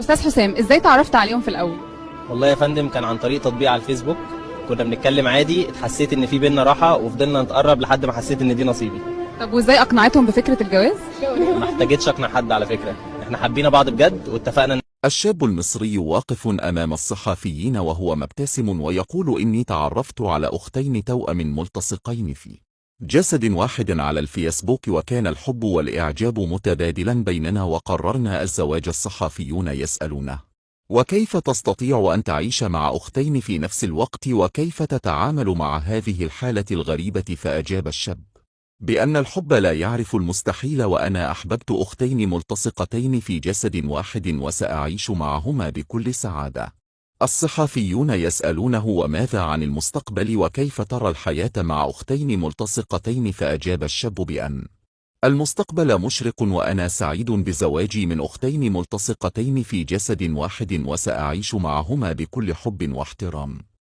استاذ حسام، ازاي تعرفت عليهم في الاول؟ والله يا فندم كان عن طريق تطبيق على الفيسبوك. كنا بنتكلم عادي، اتحسيت ان في بينا راحه وفضلنا نتقرب لحد ما حسيت ان دي نصيبي. طب وازاي اقنعتهم بفكره الجواز؟ ما احتاجتش اقنع حد على فكره، احنا حبينا بعض بجد واتفقنا. الشاب المصري واقف أمام الصحفيين وهو مبتسم ويقول إني تعرفت على أختين توأم ملتصقين في جسد واحد على الفيسبوك، وكان الحب والإعجاب متبادلا بيننا وقررنا الزواج. الصحفيون يسألونه: وكيف تستطيع أن تعيش مع أختين في نفس الوقت، وكيف تتعامل مع هذه الحالة الغريبة؟ فأجاب الشاب بأن الحب لا يعرف المستحيل، وأنا أحببت أختين ملتصقتين في جسد واحد وسأعيش معهما بكل سعادة. الصحفيون يسألونه: وماذا عن المستقبل، وكيف ترى الحياة مع أختين ملتصقتين؟ فأجاب الشاب بأن المستقبل مشرق، وأنا سعيد بزواجي من أختين ملتصقتين في جسد واحد وسأعيش معهما بكل حب واحترام.